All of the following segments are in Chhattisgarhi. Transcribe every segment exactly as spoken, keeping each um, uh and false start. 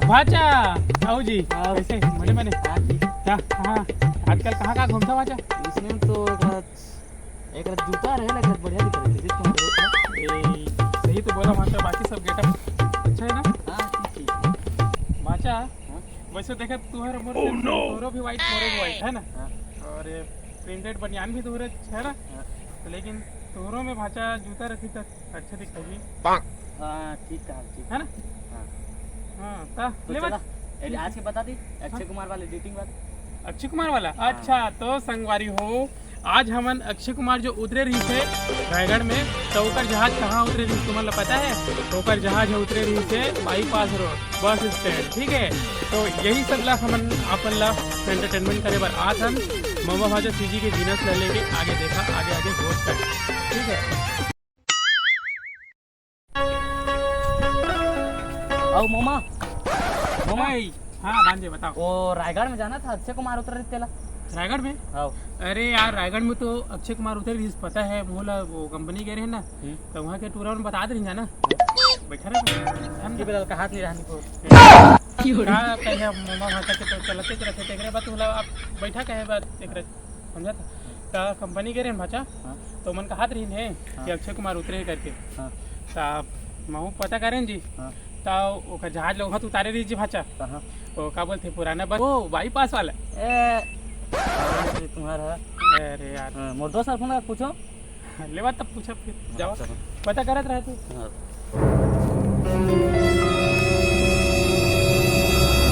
भाचा, आओ जी। हाँ। कैसे? मजे में? हाँ जी। क्या? हाँ। आजकल कहाँ कहाँ घूमता भाचा? इसमें तो एक रात, एक रात जूता रहे ना, एक रात बढ़िया दिख रहा है। ए, सही तो बोला भाचा, बाकी सब गेटअप अच्छा है ना? हाँ, ठीक, ठीक। भाचा, हाँ? वैसे देखा, तुहर मोर से, तोरो भी वाइट, मोरो भी वाइट, है ना? हाँ। और ये प्रिंटेड बनियान भी तोहरे है ना? हाँ। तो लेकिन तोहरो में भाचा जूता रखी तो अच्छा दिखेगी। हाँ, ठीक कहा, ठीक। है ना? हाँ। हाँ, ता तो ले चला, मत। ए, आज के बता दी, अक्षय हाँ। कुमार वाले एडिटिंग वाला। अक्षय कुमार वाला? हाँ। अच्छा, तो संगवारी हो, आज हमन अक्षय कुमार जो उतरे रहिस हे रायगढ़ में, तो ओकर जहाज कहाँ उतरे रहिस, तुमन ला पता है? ओकर जहाज ह उतरे रहिस हे बाईपास रोड बस स्टैंड, ठीक है। तो यही सब ला हमन अपन ला एंटरटेनमेंट करे बर आत हन। ममा भाजा सीजी के विनर्स ला लेके आगे देखा, आगे आगे होत है, ठीक है। अउ मोमा, मोमा। ए, हाँ भांजे, बताओ। वो रायगढ़ में जाना था, अक्षय कुमार उतरा रहिस तेला। रायगढ़ में? हाँ। अरे यार, रायगढ़ में तो अक्षय कुमार उतरे रहिस, पता है, मोला वो कंपनी गए रहे ना, हम्म। तो वहाँ के टूरा मन बता दे रहिन जाना। बैठा रहे, हम की बेला का हाथ नहीं रहनी को। का कहे, मोमा भांजा के तो चलते रहते, तेकरे बाद तोला आप बैठा कहे बात तेकरे। समझा था? त कंपनी गे रहेन भांचा, हाँ। तो मन कहात रहिन हे हाँ। कि अक्षय कुमार उतरे हे करके। हाँ। त महूँ पता करेन जी। हाँ। त ओकर जहाज ल उहाँ उतारे रहिस जी भांचा। कहाँ? वो का बोलथे पुराना बस, वो बाईपास वाला। ए, अरे तुम्हारा। अरे यार। हाँ, मोर दोस्त ला फोन लगा पूछो। लेवा तब पूछा फिर, जावा। अच्छा। पता करत रहे तू। हाँ।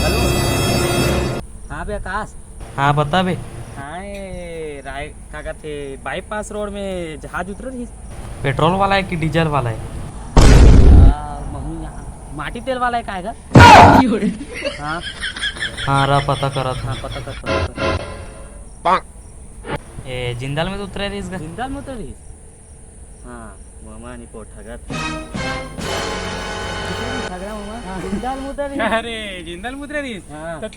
हेलो। हाँ बे आकाश। हाँ, बता बे। हाँ, ए, राय, का कहते, बाईपास रोड में जहाज उतरे रहिस। पेट्रोल वाला है कि डीजल वाला है? आ, महू यहाँ, माटी तेल वाला है, का है गा? हाँ। हाँ, रहा, पता करत हूँ। हाँ, पता कर, पता कर। ए, जिंदल में तो उतरे रहिस गा। जिंदल में उतरे रहिस? हाँ, मामा नहीं पो ठगत। ठगरा मामा, हाँ। जिंदल में उतरे रहिस। अरे, जिंदल में उतरे रहिस? हाँ। तो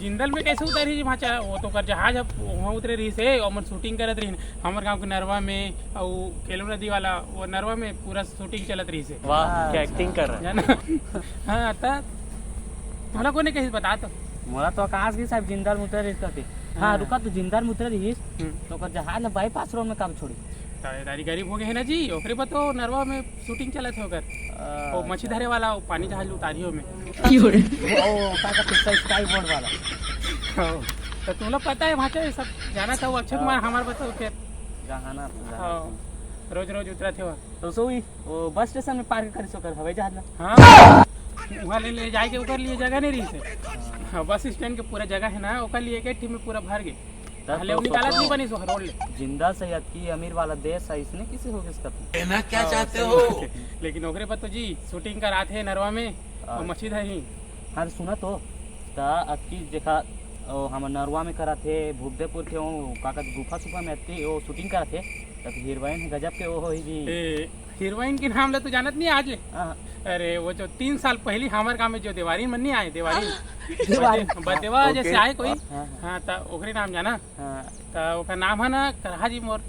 जिंदल में कैसे उतरे रहिस भांचा? वो तो कर जहाज अब वहाँ उतरे रहिस हे, और मन शूटिंग करत रहिन। हमर गांव के नरवा में, और केलो नदी वाला, वो नरवा में पूरा शूटिंग चलत रहिस हे। वाह, क्या एक्टिंग कर रहा है। है ना? हाँ, त तोला कोने कहिस बता तो? मोला तो आकाश भी साहब जिंदल में उतरे रहिस कहते। हाँ, हाँ। रुका तो जिंदल में उतरे रहिस, हम्म। तो ओकर जहाज ला बाईपास रोड में कब छोड़ी? त ए दारी गरीब हो गए है ना जी, ओकरे बर तो नरवा में शूटिंग चलत हे ओकर। अच्छा। वो मछली धरे वाला, वो पानी जहाज उतारियो में। ओ, का का किस्सा स्काई बोर्ड वाला। हाँ, तो तुम लोग पता है भांचा, ये सब जाना था वो अक्षय कुमार हाँ। हमारे बताओ फिर। जहाना, जहाना। हाँ, रोज रोज उतरा थे वहाँ। तो सोई, वो बस स्टेशन में पार्क करिस ओकर हवाई जहाज ला। हाँ, वहाँ ले, ले जाए के ओकर लिए जगह नहीं रहिस हे। हाँ, बस स्टैंड के पूरा जगह है ना, ओकर लिए एक ठी में पूरा भर गए। तब पहले तो वो निकालत सोचो, नहीं बनिस वो रोड ले। जिंदल से अतकी अमीर वाला देश है, इसने किसे हो गए सकते? कहना क्या हाँ, चाहते सही हो? बात है। लेकिन ओकरे पर तो जी शूटिंग करात हे नरवा में, और अच्छा। मछली धरी। हाँ, तो सुना तो, त अतकी देखा, ओ, हमर नरवा में करात हे, भूपदेपुर के, ओ, का कहत, गुफा सुफा में अतकी, ओ, शूटिंग करात हे, तब हीरोइन है गजब के, ओ, होही जी। ए, हीरोइन के नाम ला तू जानत नहीं आज ले? हाँ। अरे, वो जो तीन साल पहली हमारे गांव में जो देवारी मन नहीं आए, देवारी। देवारी। बदे-, बदेवा हाँ, जैसे ओके। आए कोई, हाँ, हाँ। हाँ, त ओकरे नाम जाना? हाँ। त ओकर नाम है ना, करहा जी, मोर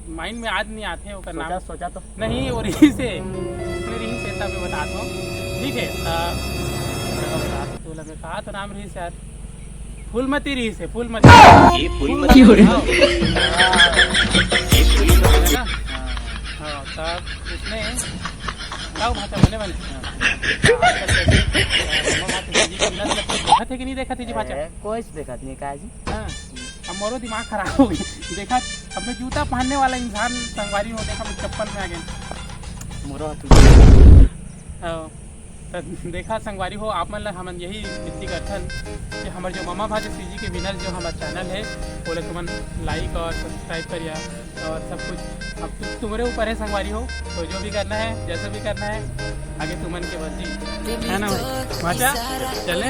माइंड में आज नहीं आते ओकर नाम। सोचा, सोचा तो। नहीं, वो रहिस हे, वो रहिस हे, तब मैं बता दूँ। ठीक है, त तोला मैं कहा तो नाम रहिस यार, फूलमती रहिस हे, फूलमती। ये फूलमती। हाँ। ये फूलमती। हाँ, तब उसने, का भांचा बने बने। हाँ। देखा थे कि नहीं देखा थे जी भांचा? ए, कोई से देखा नहीं, का जी? हाँ। अब मोरो दिमाग खराब हो गई। देखा, अब मैं जूता पहनने वाला इंसान, संगवारी हो, देखा, मैं चप्पल में आ गए। मोरो हाथ में। हाँ, त देखा, संगवारी हो, आप मन ला हमन यही विनती करथन कि हमर जो ममा भांजा सीजी के विनर जो हमर चैनल है, वो ला तुमन लाइक और सब्सक्राइब करिया और सब कुछ अब तु-, तुम्हारे ऊपर है, संगवारी हो। तो जो भी करना है, जैसे भी करना है, आगे तुमन के मर्जी, है ना भाई? भांचा, चले?